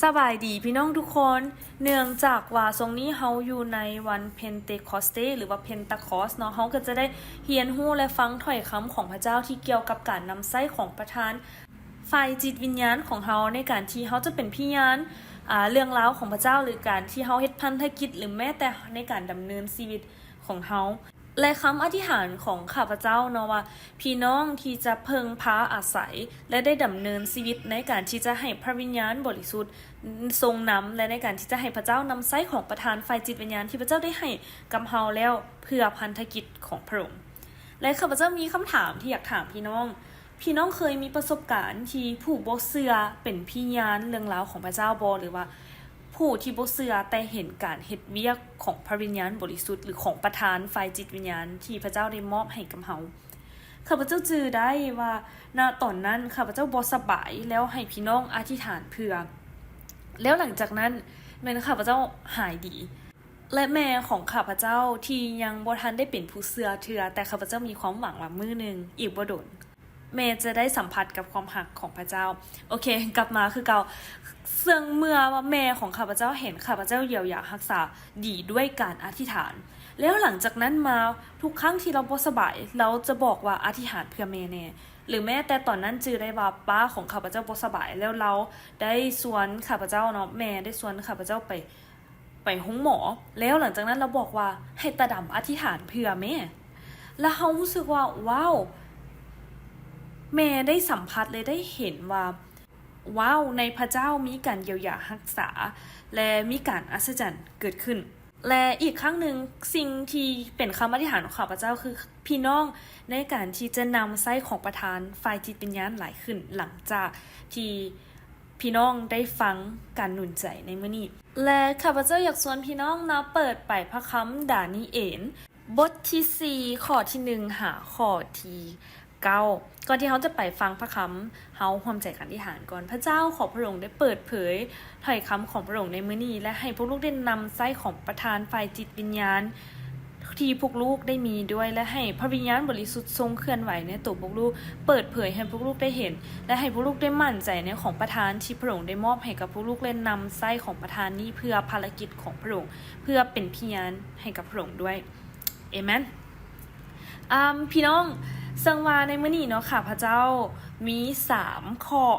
ສະບາຍດີພີ່ນ້ອງທຸກຄົນ. ເນື່ອງຈາກວ່າຊ່ວງນີ້ເຮົາຢູ່ໃນວັນເພັນເຕຄອສເຕ ຫຼືວ່າເພັນຕາຄອສເນາະ, ເຮົາກໍຈະໄດ້ຮຽນຮູ້ ແລະ ຟັງຖ້ອຍຄຳຂອງພະເຈົ້າທີ່ກ່ຽວກັບການນຳໃຊ້ຂອງປະທານ ຝ່າຍຈິດວິນຍານຂອງເຮົາ ໃນການທີ່ເຮົາຈະເປັນພະຍານ ອາ ເລື່ອງລາວຂອງພະເຈົ້າ ຫຼື ການທີ່ເຮົາເຮັດພັນທະກິດ ຫຼື ແມ້ແຕ່ໃນການດຳເນີນຊີວິດຂອງເຮົາ. ແລະ ຄຳອະທິຖານຂອງຂ້າພະເຈົ້າເນາະວ່າ ພີ່ນ້ອງທີ່ຈະເພິ່ງພາອາໄສ ແລະ ໄດ້ດຳເນີນຊີວິດໃນການທີ່ຈະໃຫ້ພະວິນຍານບໍລິສຸດຊົງນຳ ແລະ ໃນການທີ່ຈະໃຫ້ພະເຈົ້ານຳໃຊ້ຂອງປະທານຝ່າຍຈິດວິນຍານທີ່ພະເຈົ້າໄດ້ໃຫ້ກັບເຮົາແລ້ວ ເພື່ອພັນທະກິດຂອງພະອົງ. ແລະ ຂ້າພະເຈົ້າມີຄຳຖາມທີ່ຢາກຖາມພີ່ນ້ອງ. ພີ່ນ້ອງເຄີຍມີປະສົບການທີ່ຜູ້ບໍ່ເຊື່ອເປັນພະຍານເລື່ອງລາວຂອງພະເຈົ້າບໍ່? ຫຼືວ່າຜູ້ທີ່ບໍ່ເຊື່ອແຕ່ເຫັນການເຮັດວຽກຂອງພະວິນຍານບໍລິສຸດ ຫຼື ຂອງປະທານຝ່າຍຈິດວິນຍານທີ່ພະເຈົ້າໄດ້ມອບໃຫ້ກັບເຮົາ? ຂ້າພະເຈົ້າຈື່ໄດ້ວ່າ ນະຕອນນັ້ນຂ້າພະເຈົ້າບໍ່ສະບາຍ ແລ້ວໃຫ້ພີ່ນ້ອງອະທິຖານເພື່ອ, ແລ້ວຫຼັງຈາກນັ້ນແມ່ນຂ້າພະເຈົ້າຫາຍດີ. ແລະ ແມ່ຂອງຂ້າພະເຈົ້າທີ່ຍັງບໍ່ທັນໄດ້ເປັນຜູ້ເຊື່ອເທື່ອ, ແຕ່ຂ້າພະເຈົ້າມີຄວາມຫວັງວ່າມື້ໜຶ່ງອີກບໍ່ດົນ ແມ່ຈະໄດ້ສຳຜັດກັບຄວາມຮັກຂອງພະເຈົ້າ. ໂອເຄ ກັບມາຄືເກົ່າ. ເຊິ່ງເມື່ອວ່າແມ່ຂອງຂ້າພະເຈົ້າເຫັນຂ້າພະເຈົ້າຢຽວຢາຮັກສາດີດ້ວຍການອະທິຖານ, ແລ້ວຫຼັງຈາກນັ້ນມາ ທຸກຄັ້ງທີ່ລາວບໍ່ສະບາຍ ລາວຈະບອກວ່າ ອະທິຖານເພື່ອແມ່ແດ່. ຫຼື ແມ້ແຕ່ຕອນນັ້ນຈື່ໄດ້ວ່າປ້າຂອງຂ້າພະເຈົ້າບໍ່ສະບາຍ ແລ້ວລາວໄດ້ຊວນຂ້າພະເຈົ້າເນາະ, ແມ່ໄດ້ຊວນຂ້າພະເຈົ້າໄປ ໄປໂຮງໝໍ ແລ້ວຫຼັງຈາກນັ້ນລາວບອກວ່າ ໃຫ້ຕາດຳອະທິຖານເພື່ອແມ່. ແລ້ວເຮົາຮູ້ສຶກວ່າ ວ້າວ ແມ່ໄດ້ສຳຜັດ ແລະ ໄດ້ເຫັນວ່າ ວ້າວ ໃນພະເຈົ້າມີການຢຽວຢາຮັກສາ ແລະ ມີການອັດສະຈັນເກີດຂຶ້ນ. ແລະ ອີກຄັ້ງໜຶ່ງ ສິ່ງທີ່ເປັນຄຳອະທິຖານຂອງຂ້າພະເຈົ້າ ຄື ພີ່ນ້ອງໃນການທີ່ຈະນຳໃຊ້ຂອງປະທານຝ່າຍຈິດວິນຍານຫຼາຍຂຶ້ນ ຫຼັງຈາກທີ່ ພີ່ນ້ອງໄດ້ຟັງການໜູນໃຈໃນມື້ນີ້ ແລະ ຂ້າພະເຈົ້າຢາກຊວນພີ່ນ້ອງມາເປີດໄປພະຄຳດານີເອນ ບົດທີສີ່ ຂໍ້ທີໜຶ່ງ ຫາຂໍ້ທີເກົ້າ. ກ່ອນທີ່ເຮົາຈະໄປຟັງພະຄຳ, ເຮົາຮ່ວມໃຈກັນອະທິຖານກ່ອນ. ພະເຈົ້າ, ຂໍພະອົງໄດ້ເປີດເຜີຍຖ້ອຍຄຳຂອງພະອົງໃນມື້ນີ້ ແລະ ໃຫ້ພວກລູກໄດ້ນຳໃຊ້ຂອງປະທານຝ່າຍຈິດວິນຍານ ທີ່ພວກລູກໄດ້ມີດ້ວຍ ແລະ ໃຫ້ພະວິນຍານບໍລິສຸດຊົງເຄື່ອນໄຫວໃນໂຕພວກລູກ, ເປີດເຜີຍໃຫ້ພວກລູກໄດ້ເຫັນ ແລະ ໃຫ້ພວກລູກໄດ້ໝັ້ນໃຈໃນຂອງປະທານທີ່ພະອົງໄດ້ມອບໃຫ້ກັບພວກລູກ ແລະ ນຳໃຊ້ຂອງປະທານນີ້ເພື່ອພາລະກິດຂອງພະອົງ, ເພື່ອເປັນພະຍານໃຫ້ກັບພະອົງດ້ວຍ. ເອເມນ. ອາ ພີ່ນ້ອງ, ເຊິ່ງວ່າໃນມື້ນີ້ເນາະ, ຂ້າພະເຈົ້າມີສາມຂໍ້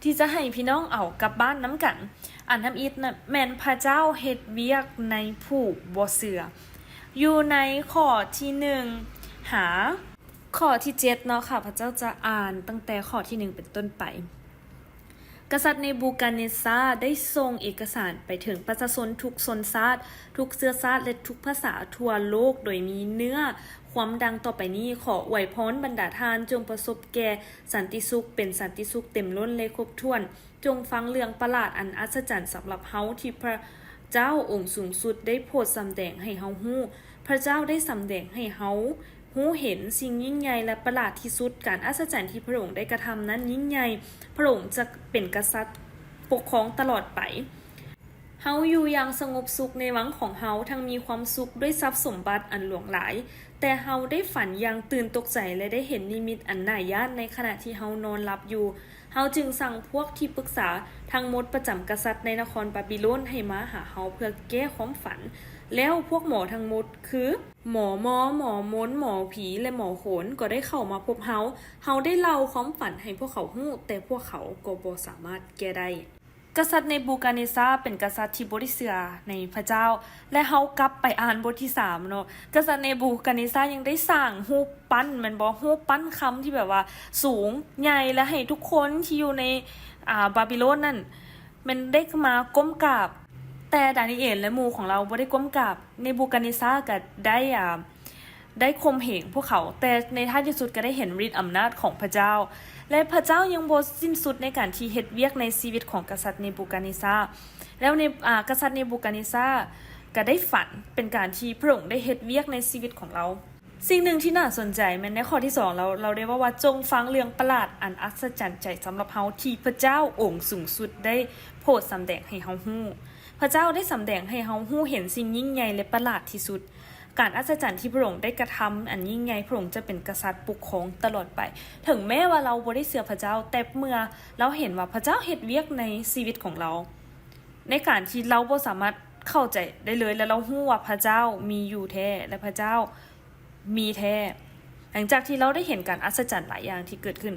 ທີ່ຈະໃຫ້ພີ່ນ້ອງເອົາກັບບ້ານນຳກັນ. ອັນທຳອິດນະ ແມ່ນພະເຈົ້າເຮັດວຽກໃນຜູ້ບໍ່ເຊື່ອ. ຢູ່ໃນຂໍ້ທີໜຶ່ງ ຫາ ຂໍ້ທີເຈັດເນາະ, ຂ້າພະເຈົ້າຈະອ່ານຕັ້ງແຕ່ຂໍ້ທີໜຶ່ງເປັນຕົ້ນໄປ. ກະສັດເນບູກາເນຊາໄດ້ສົ່ງເອກະສານໄປເຖິງປະຊາຊົນທຸກຊົນຊາດ, ທຸກເຊື້ອຊາດ ແລະ ທຸກພາສາທົ່ວໂລກ, ໂດຍມີເນື້ອຄວາມດັ່ງຕໍ່ໄປນີ້: ຂໍອວຍພອນບັນດາທ່ານ, ຈົ່ງປະສົບແກ່ ສັນຕິສຸກ, ເປັນສັນຕິສຸກເຕັມລົ້ນ ແລະ ຄົບຖ້ວນ. ຈົ່ງຟັງເລື່ອງປະຫຼາດອັນອັດສະຈັນສຳລັບເຮົາ ທີ່ພະເຈົ້າອົງສູງສຸດໄດ້ໂຜດສຳແດງໃຫ້ເຮົາຮູ້. ພະເຈົ້າໄດ້ສຳແດງໃຫ້ເຮົາຮູ້ເຫັນສິ່ງຍິ່ງໃຫຍ່ ແລະ ປະຫຼາດທີ່ສຸດ. ການອັດສະຈັນທີ່ພະອົງໄດ້ກະທຳນັ້ນຍິ່ງໃຫຍ່. ພະອົງຈະເປັນກະສັດປົກຄອງຕະຫຼອດໄປ. ເຮົາຢູ່ຢ່າງສະຫງົບສຸກໃນວັງຂອງເຮົາ, ທັງມີຄວາມສຸກດ້ວຍຊັບສົມບັດອັນຫຼວງຫຼາຍ. ແຕ່ເຮົາໄດ້ຝັນຢ່າງຕື່ນຕົກໃຈ ແລະ ໄດ້ເຫັນນິມິດອັນໜ້າຢ້ານໃນຂະນະທີ່ເຮົານອນຫຼັບຢູ່. ເຮົາຈຶ່ງສັ່ງພວກທີ່ປຶກສາທັງໝົດປະຈຳກະສັດໃນນະຄອນບາບິໂລນໃຫ້ມາຫາເຮົາເພື່ອແກ້ຄວາມຝັນ. ແລ້ວພວກໝໍທັງໝົດ ຄື ໝໍມໍ, ໝໍມົນ, ໝໍຜີ ແລະ ໝໍໂຂນ ກໍໄດ້ເຂົ້າມາພົບເຮົາ. ເຮົາໄດ້ເລົ່າຄວາມຝັນໃຫ້ພວກເຂົາຮູ້, ແຕ່ພວກເຂົາກໍບໍ່ສາມາດແກ້ໄດ້. ກະສັດເນບູກາເນຊາເປັນກະສັດທີ່ບໍ່ໄດ້ເຊື່ອໃນພະເຈົ້າ ແລະ ເຮົາກັບໄປອ່ານບົດທີສາມເນາະ, ກະສັດເນບູກາເນຊາຍັງໄດ້ສ້າງຮູບປັ້ນ ແມ່ນບໍ່? ຮູບປັ້ນຄຳທີ່ແບບວ່າສູງໃຫຍ່ ແລະ ໃຫ້ທຸກຄົນທີ່ຢູ່ໃນ ອາ ບາບິໂລນນັ້ນແມ່ນໄດ້ມາກົ້ມກາບ. ແຕ່ດານີເອນ ແລະ ໝູ່ຂອງລາວບໍ່ໄດ້ກົ້ມກາບ. ເນບູກາເນຊາກໍໄດ້ ອາ ໄດ້ຂົ່ມເຫງພວກເຂົາ, ແຕ່ໃນທ້າຍທີ່ສຸດກໍໄດ້ເຫັນລິດອຳນາດຂອງພະເຈົ້າ. ແລະ ພະເຈົ້າຍັງບໍ່ສິ້ນສຸດໃນການທີ່ເຮັດວຽກໃນຊີວິດຂອງກະສັດເນບູກາເນຊາ. ແລ້ວເນ ອາ ກະສັດເນບູກາເນຊາກໍໄດ້ຝັນ, ເປັນການທີ່ພະອົງໄດ້ເຮັດວຽກໃນຊີວິດຂອງລາວ. ສິ່ງໜຶ່ງທີ່ໜ້າສົນໃຈແມ່ນໃນຂໍ້ທີສອງ ລາວ ລາວໄດ້ເວົ້າວ່າ, ຈົ່ງຟັງເລື່ອງປະຫຼາດອັນອັດສະຈັນໃຈສຳລັບເຮົາ ທີ່ພະເຈົ້າອົງສູງສຸດໄດ້ໂຜດສຳແດງໃຫ້ເຮົາຮູ້. ພະເຈົ້າໄດ້ສຳແດງໃຫ້ເຮົາຮູ້ເຫັນສິ່ງຍິ່ງໃຫຍ່ ແລະ ປະຫຼາດທີ່ສຸດ. ການອັດສະຈັນທີ່ພະອົງໄດ້ກະທຳອັນຍິ່ງໃຫຍ່, ພະອົງຈະເປັນກະສັດປົກຄອງຕະຫຼອດໄປ. ເຖິງແມ້ວ່າລາວບໍ່ໄດ້ເຊື່ອພະເຈົ້າ, ແຕ່ເມື່ອລາວເຫັນວ່າພະເຈົ້າເຮັດວຽກໃນຊີວິດຂອງລາວ, ໃນການທີ່ລາວບໍ່ສາມາດເຂົ້າໃຈໄດ້ເລີຍ ແລະ ລາວຮູ້ວ່າພະເຈົ້າມີຢູ່ແທ້ ແລະ ພະເຈົ້າມີແທ້. ຫຼັງຈາກທີ່ລາວໄດ້ເຫັນການອັດສະຈັນຫຼາຍຢ່າງທີ່ເກີດຂຶ້ນ,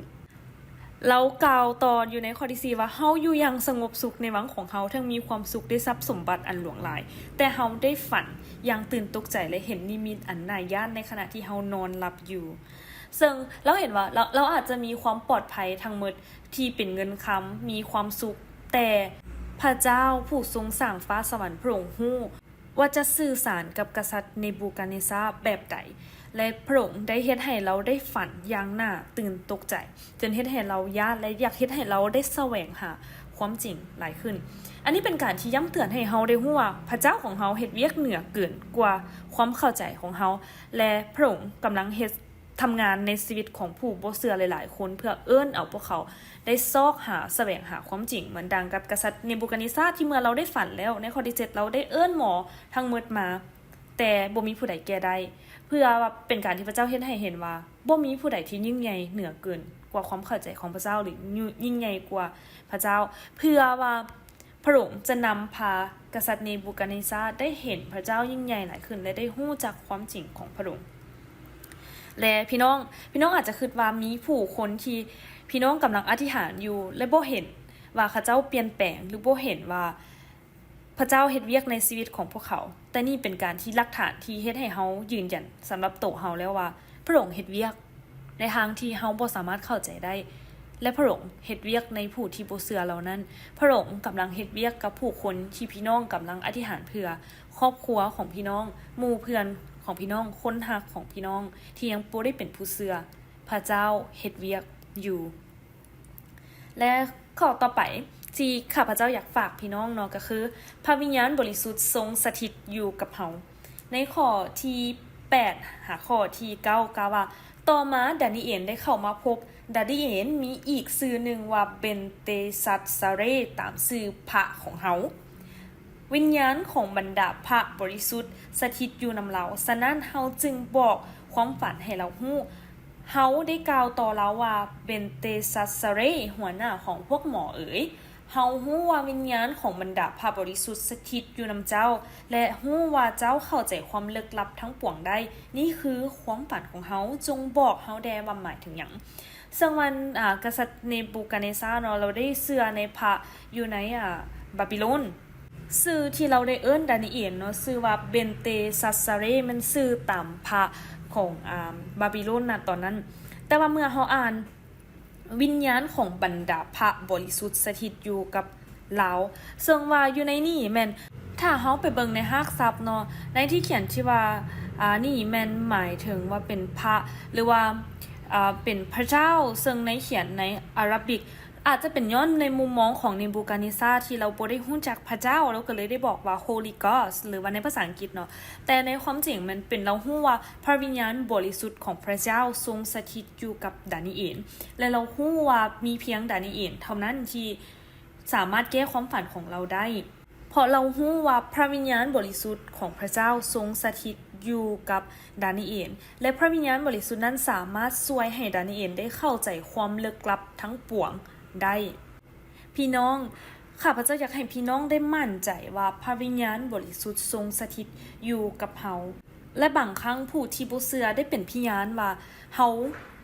ລາວກ່າວຕໍ່ຢູ່ໃນຂໍ້ທີສີ່ວ່າ, ເຮົາຢູ່ຢ່າງສະຫງົບສຸກໃນວັງຂອງເຮົາ, ທັງມີຄວາມສຸກດ້ວຍຊັບສົມບັດອັນຫຼວງຫຼາຍ, ແຕ່ເຮົາໄດ້ຝັນຢ່າງຕື່ນຕົກໃຈ ແລະ ເຫັນນິມິດອັນໜ້າຢ້ານໃນຂະນະທີ່ເຮົານອນຫຼັບຢູ່. ເຊິ່ງລາວເຫັນວ່າ ລາວ ລາວອາດຈະມີຄວາມປອດໄພທັງໝົດທີ່ເປັນເງິນຄຳ, ມີຄວາມສຸກ, ແຕ່ພະເຈົ້າຜູ້ຊົງສ້າງຟ້າສະຫວັນ ພະອົງຮູ້ວ່າຈະສື່ສານກັບກະສັດເນບູຄາເນຊາແບບໃດ, ແລະ ພະອົງໄດ້ເຮັດໃຫ້ລາວໄດ້ຝັນຢ່າງໜ້າຕື່ນຕົກໃຈ, ຈົນເຮັດໃຫ້ລາວຢ້ານ ແລະ ຢາກເຮັດໃຫ້ລາວໄດ້ສະແຫວງຫາຄວາມຈິງຫຼາຍຂຶ້ນ. ອັນນີ້ເປັນການທີ່ຢ້ຳເຕືອນໃຫ້ເຮົາໄດ້ຮູ້ວ່າ ພະເຈົ້າຂອງເຮົາເຮັດວຽກເໜືອເກີນກວ່າຄວາມເຂົ້າໃຈຂອງເຮົາ, ແລະ ພະອົງກຳລັງເຮັດ ທຳງານໃນຊີວິດຂອງຜູ້ບໍ່ເຊື່ອຫຼາຍໆຄົນ ເພື່ອເອີ້ນເອົາພວກເຂົາໄດ້ຊອກຫາ, ສະແຫວງຫາຄວາມຈິງ, ເໝືອນດັ່ງກັບກະສັດເນບູຄາເນຊາ ທີ່ເມື່ອລາວໄດ້ຝັນແລ້ວ, ໃນຂໍ້ທີເຈັດ ລາວໄດ້ເອີ້ນໝໍທັງໝົດມາ, ແຕ່ບໍ່ມີຜູ້ໃດແກ້ໄດ້, ເພື່ອວ່າເປັນການທີ່ພະເຈົ້າເຮັດໃຫ້ເຫັນວ່າ ບໍ່ມີຜູ້ໃດທີ່ຍິ່ງໃຫຍ່ເໜືອເກີນກວ່າຄວາມເຂົ້າໃຈຂອງພະເຈົ້າ ຫຼື ຍິ່ງໃຫຍ່ກວ່າພະເຈົ້າ, ເພື່ອວ່າ ພະອົງຈະນຳພາກະສັດເນບູຄາເນຊາໄດ້ເຫັນພະເຈົ້າຍິ່ງໃຫຍ່ຫຼາຍຂຶ້ນ ແລະ ໄດ້ຮູ້ຈັກຄວາມຈິງຂອງພະອົງ. ແລະ ພີ່ນ້ອງ, ພີ່ນ້ອງອາດຈະຄິດວ່າມີຜູ້ຄົນທີ່ພີ່ນ້ອງກຳລັງອະທິຖານຢູ່ ແລະ ບໍ່ເຫັນວ່າເຂົາເຈົ້າປ່ຽນແປງ ຫຼື ບໍ່ເຫັນວ່າພະເຈົ້າເຮັດວຽກໃນຊີວິດຂອງພວກເຂົາ. ແຕ່ນີ້ເປັນການທີ່ ຫຼັກຖານທີ່ເຮັດໃຫ້ເຮົາຢືນຢັນສຳລັບໂຕເຮົາແລ້ວວ່າ ພະອົງເຮັດວຽກໃນທາງທີ່ເຮົາບໍ່ສາມາດເຂົ້າໃຈໄດ້ ແລະ ພະອົງເຮັດວຽກໃນຜູ້ທີ່ບໍ່ເຊື່ອເຫຼົ່ານັ້ນ. ພະອົງກຳລັງເຮັດວຽກກັບຜູ້ຄົນທີ່ພີ່ນ້ອງກຳລັງອະທິຖານເພື່ອ, ຄອບຄົວຂອງພີ່ນ້ອງ, ໝູ່ເພື່ອນຂອງພີ່ນ້ອງ, ຄົນຮັກຂອງພີ່ນ້ອງທີ່ຍັງບໍ່ໄດ້ເປັນຜູ້ເຊື່ອ. ພະເຈົ້າເຮັດວຽກຢູ່. ແລະ ຂໍ້ຕໍ່ໄປທີ່ຂ້າພະເຈົ້າຢາກຝາກພີ່ນ້ອງເນາະ ກໍຄື ພະວິນຍານບໍລິສຸດຊົງສະຖິດຢູ່ກັບເຮົາ. ໃນຂໍ້ທີແປດຫາຂໍ້ທີເກົ້າ ກ່າວວ່າ, ຕໍ່ມາດານີເອນໄດ້ເຂົ້າມາພົບ, ດານີເອນມີອີກຊື່ໜຶ່ງວ່າເບນເຕຊັດຊາເຣ ຕາມຊື່ພະຂອງເຮົາ. ວິນຍານຂອງບັນດາພະບໍລິສຸດສະຖິດຢູ່ນຳລາວ, ສະນັ້ນເຮົາຈຶ່ງບອກຄວາມຝັນໃຫ້ລາວຮູ້. ເຮົາໄດ້ກ່າວຕໍ່ລາວວ່າ, ເບນເຕຊັດຊາເຣ, ຫົວໜ້າຂອງພວກໝໍເອີຍ, ເຮົາຮູ້ວ່າວິນຍານຂອງບັນດາພະບໍລິສຸດສະຖິດຢູ່ນຳເຈົ້າ ແລະ ຮູ້ວ່າເຈົ້າເຂົ້າໃຈຄວາມເລິກລັບທັງປວງໄດ້. ນີ້ຄືຄວາມຝັນຂອງເຮົາ, ຈົ່ງບອກເຮົາແດ່ວ່າໝາຍເຖິງຫຍັງ. ເຊິ່ງວ່າ ອາ ກະສັດເນບູຄາເນຊາເນາະ, ລາວໄດ້ເຊື່ອໃນພະຢູ່ໃນ ອາ ບາບິໂລນ. ຊື່ທີ່ລາວໄດ້ເອີ້ນດານີເອນເນາະ, ຊື່ວ່າເບນເຕຊັດຊາເຣ, ແມ່ນຊື່ຕາມພະຂອງ ອາ ບາບິໂລນນະຕອນນັ້ນ. ແຕ່ວ່າເມື່ອເຮົາອ່ານ ວິນຍານຂອງບັນດາພະບໍລິສຸດສະຖິດຢູ່ກັບລາວ, ເຊິ່ງວ່າຢູ່ໃນນີ້ແມ່ນ ຖ້າເຮົາໄປເບິ່ງໃນຮາກສັບເນາະ, ໃນທີ່ຂຽນທີ່ວ່າ ອາ ນີ້ແມ່ນໝາຍເຖິງວ່າເປັນພະ ຫຼືວ່າ ອາ ເປັນພະເຈົ້າ, ເຊິ່ງໃນຂຽນໃນອາຣາບິກ ອາດຈະເປັນຍ້ອນໃນມຸມມອງຂອງເນບູຄາເນຊາທີ່ລາວບໍ່ໄດ້ຮູ້ຈັກພະເຈົ້າ, ລາວກໍເລີຍໄດ້ບອກວ່າ Holy Ghost ຫຼືວ່າໃນພາສາອັງກິດເນາະ, ແຕ່ໃນຄວາມຈິງແມ່ນເປັນລາວຮູ້ວ່າພະວິນຍານບໍລິສຸດຂອງພະເຈົ້າຊົງສະຖິດ ຢູ່ກັບດານີເອນ ແລະ ລາວຮູ້ວ່າມີພຽງດານີເອນເທົ່ານັ້ນທີ່ສາມາດແກ້ຄວາມຝັນຂອງລາວໄດ້, ເພາະລາວຮູ້ວ່າພະວິນຍານບໍລິສຸດຂອງພະເຈົ້າຊົງສະຖິດຢູ່ກັບດານີເອນ ແລະ ພະວິນຍານບໍລິສຸດນັ້ນສາມາດຊ່ວຍໃຫ້ດານີເອນໄດ້ເຂົ້າໃຈຄວາມເລິກລັບທັງປວງໄດ້. ພີ່ນ້ອງ, ຂ້າພະເຈົ້າຢາກໃຫ້ພີ່ນ້ອງໄດ້ໝັ້ນໃຈວ່າພະວິນຍານບໍລິສຸດຊົງສະຖິດຢູ່ກັບເຮົາ. ແລະ ບາງຄັ້ງຜູ້ທີ່ບໍ່ເຊື່ອໄດ້ເປັນພະຍານວ່າເຮົາ,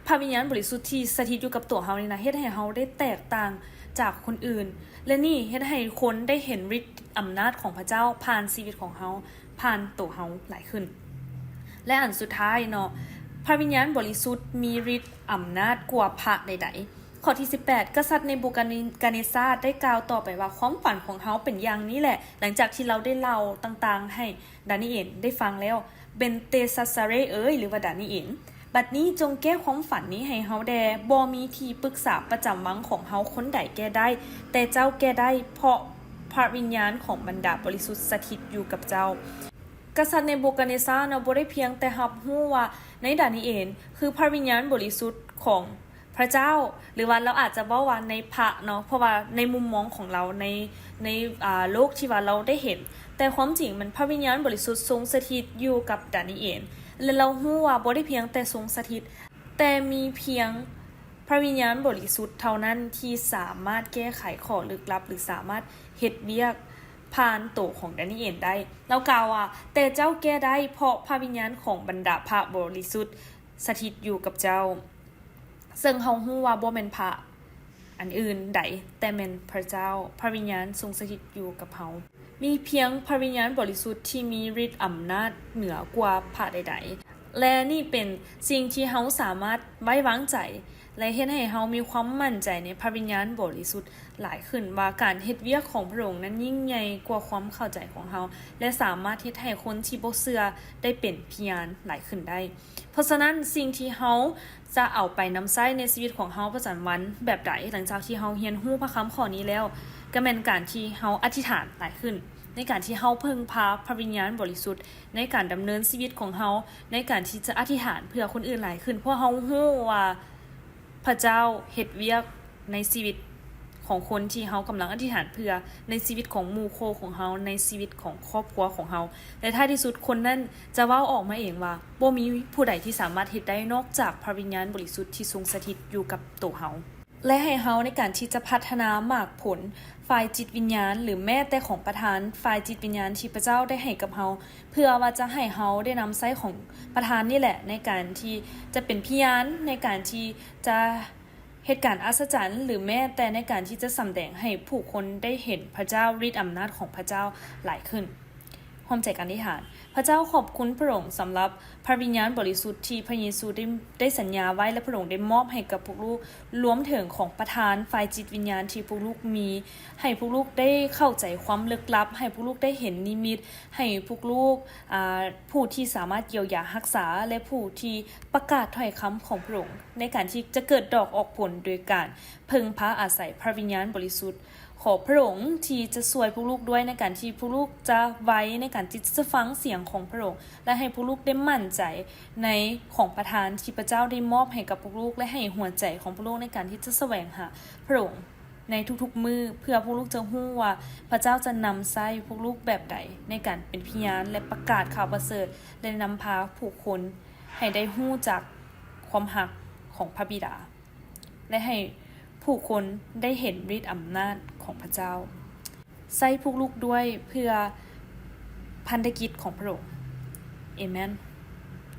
ພະວິນຍານບໍລິສຸດທີ່ສະຖິດຢູ່ກັບຕົວເຮົານີ້ນະ ເຮັດໃຫ້ເຮົາໄດ້ແຕກຕ່າງຈາກຄົນອື່ນ ແລະ ນີ້ເຮັດໃຫ້ຄົນໄດ້ເຫັນລິດອຳນາດຂອງພະເຈົ້າຜ່ານຊີວິດຂອງເຮົາ, ຜ່ານໂຕເຮົາຫຼາຍຂຶ້ນ. ແລະ ອັນສຸດທ້າຍເນາະ, ພະວິນຍານບໍລິສຸດມີລິດອຳນາດກວ່າພະໃດໆ. ຂໍ້ທີສິບແປດ ກະສັດເນບູຄາເນຊາໄດ້ກ່າວຕໍ່ໄປວ່າ, ຄວາມຝັນຂອງເຮົາເປັນຢ່າງນີ້ແຫຼະ. ຫຼັງຈາກທີ່ລາວໄດ້ເລົ່າຕ່າງໆໃຫ້ ດານີເອນໄດ້ຟັງແລ້ວ, ເບນເຕຊັດຊາເຣເອີຍ, ຫຼືວ່າດານີເອນ, ບັດນີ້ຈົ່ງແກ້ຄວາມຝັນນີ້ໃຫ້ເຮົາແດ່. ບໍ່ມີທີ່ປຶກສາປະຈຳວັງຂອງເຮົາຄົນໃດແກ້ໄດ້, ແຕ່ເຈົ້າແກ້ໄດ້, ເພາະພະວິນຍານຂອງບັນດາບໍລິສຸດສະຖິດຢູ່ກັບເຈົ້າ. ກະສັດເນບູຄາເນຊານະ ບໍ່ໄດ້ພຽງແຕ່ຮັບຮູ້ວ່າໃນດານີເອນຄືພະວິນຍານບໍລິສຸດຂອງ ພະເຈົ້າ ຫຼືວ່າລາວອາດຈະເວົ້າວ່າໃນພະເນາະ, ເພາະວ່າໃນມຸມມອງຂອງລາວ ໃນ ໃນ ອາ ໂລກທີ່ວ່າລາວໄດ້ເຫັນ, ແຕ່ຄວາມຈິງມັນພະວິນຍານບໍລິສຸດຊົງສະຖິດຢູ່ກັບດານີເອນ ແລະ ລາວຮູ້ວ່າບໍ່ໄດ້ພຽງແຕ່ຊົງສະຖິດ, ແຕ່ມີພຽງພະວິນຍານບໍລິສຸດເທົ່ານັ້ນທີ່ສາມາດແກ້ໄຂຂໍ້ລຶກລັບ ຫຼື ສາມາດເຮັດວຽກ ຜ່ານໂຕຂອງດານີເອນໄດ້. ລາວກ່າວວ່າ, ແຕ່ເຈົ້າແກ້ໄດ້ເພາະພະວິນຍານຂອງບັນດາພະບໍລິສຸດສະຖິດຢູ່ກັບເຈົ້າ. ເຊິ່ງເຮົາຮູ້ວ່າບໍ່ແມ່ນພະອັນອື່ນໃດ, ແຕ່ແມ່ນພະເຈົ້າ, ພະວິນຍານຊົງສະຖິດຢູ່ກັບເຮົາ. ມີພຽງພະວິນຍານບໍລິສຸດທີ່ມີລິດອຳນາດເໜືອກວ່າພະໃດໆ, ແລະ ນີ້ເປັນສິ່ງທີ່ເຮົາສາມາດໄວ້ວາງໃຈ ແລະ ເຮັດໃຫ້ເຮົາມີຄວາມໝັ້ນໃຈໃນພະວິນຍານບໍລິສຸດຫຼາຍຂຶ້ນ ວ່າການເຮັດວຽກຂອງພະອົງນັ້ນຍິ່ງໃຫຍ່ກວ່າຄວາມເຂົ້າໃຈຂອງເຮົາ ແລະ ສາມາດເຮັດໃຫ້ຄົນທີ່ບໍ່ເຊື່ອໄດ້ເປັນພະຍານຫຼາຍຂຶ້ນໄດ້. ເພາະສະນັ້ນ, ສິ່ງທີ່ເຮົາຈະເອົາໄປນຳໃຊ້ໃນຊີວິດຂອງເຮົາປະຈຳວັນແບບໃດ ຫຼັງຈາກທີ່ເຮົາຮຽນຮູ້ພະຄຳຂໍ້ນີ້ແລ້ວ, ກໍແມ່ນການທີ່ເຮົາອະທິຖານຫຼາຍຂຶ້ນ, ໃນການທີ່ເຮົາເພິ່ງພາພະວິນຍານບໍລິສຸດ ໃນການດຳເນີນຊີວິດຂອງເຮົາ, ໃນການທີ່ຈະອະທິຖານເພື່ອຄົນອື່ນຫຼາຍຂຶ້ນ, ເພາະເຮົາຮູ້ວ່າພະເຈົ້າເຮັດວຽກໃນຊີວິດຂອງຄົນທີ່ເຮົາກຳລັງອະທິຖານເພື່ອ, ໃນຊີວິດຂອງໝູ່ຄູ່ຂອງເຮົາ, ໃນຊີວິດຂອງຄອບຄົວຂອງເຮົາ, ແລະ ທ້າຍທີ່ສຸດຄົນນັ້ນຈະເວົ້າອອກມາເອງວ່າ ບໍ່ມີຜູ້ໃດທີ່ສາມາດເຮັດໄດ້ນອກຈາກພະວິນຍານບໍລິສຸດທີ່ຊົງສະຖິດຢູ່ກັບໂຕເຮົາ. ແລະ ໃຫ້ເຮົາໃນການທີ່ຈະພັດທະນາໝາກຜົນຝ່າຍຈິດວິນຍານ ຫຼື ແມ້ແຕ່ຂອງປະທານຝ່າຍຈິດວິນຍານທີ່ພະເຈົ້າໄດ້ໃຫ້ກັບເຮົາ, ເພື່ອວ່າຈະໃຫ້ເຮົາໄດ້ນຳໃຊ້ຂອງປະທານນີ້ແຫຼະ ໃນການທີ່ຈະເປັນພະຍານ, ໃນການທີ່ຈະເຮັດການອັດສະຈັນ ຫຼື ແມ້ແຕ່ໃນການທີ່ຈະສຳແດງໃຫ້ຜູ້ຄົນໄດ້ເຫັນພະເຈົ້າ, ລິດອຳນາດຂອງພະເຈົ້າຫຼາຍຂຶ້ນ. ຮ່ວມໃຈກັນອະທິຖານ. ພະເຈົ້າ ຂອບຄຸນພະອົງສຳລັບພະວິນຍານບໍລິສຸດທີ່ພະເຢຊູໄດ້ ໄດ້ສັນຍາໄວ້ ແລະ ພະອົງໄດ້ມອບໃຫ້ກັບພວກລູກ, ລວມເຖິງຂອງປະທານຝ່າຍຈິດວິນຍານທີ່ພວກລູກມີ, ໃຫ້ພວກລູກໄດ້ເຂົ້າໃຈຄວາມເລິກລັບ, ໃຫ້ພວກລູກໄດ້ເຫັນນິມິດ, ໃຫ້ພວກລູກ, ອາ, ຜູ້ທີ່ສາມາດຢຽວຢາຮັກສາ ແລະ ຜູ້ທີ່ປະກາດຖ້ອຍຄຳຂອງພະອົງ ໃນການທີ່ຈະເກີດດອກອອກຜົນໂດຍການເພິ່ງພາອາໄສພະວິນຍານບໍລິສຸດ. ຂໍພະອົງທີ່ຈະຊ່ວຍພວກລູກດ້ວຍ ໃນການທີ່ພວກລູກຈະໄວໃນການທີ່ຈະຟັງສຽງຂອງພະອົງ ແລະ ໃຫ້ພວກລູກໄດ້ໝັ້ນໃຈໃນຂອງປະທານທີ່ພະເຈົ້າໄດ້ມອບໃຫ້ກັບພວກລູກ ແລະ ໃຫ້ຫົວໃຈຂອງພວກລູກໃນການທີ່ຈະສະແຫວງຫາພະອົງໃນທຸກໆມື້ ເພື່ອພວກລູກຈະຮູ້ວ່າພະເຈົ້າຈະນຳໃຊ້ພວກລູກແບບໃດໃນການເປັນພະຍານ ແລະ ປະກາດຂ່າວປະເສີດ ແລະ ນຳພາຜູ້ຄົນໃຫ້ໄດ້ຮູ້ຈັກຄວາມຮັກຂອງພະບິດາ. ແລະ ໃຫ້ຜູ້ຄົນໄດ້ເຫັນລິດອຳນາດຂອງພະເຈົ້າ. ໃຊ້ພວກລູກດ້ວຍເພື່ອພັນທະກິດຂອງພະອົງ. ເອເມນ.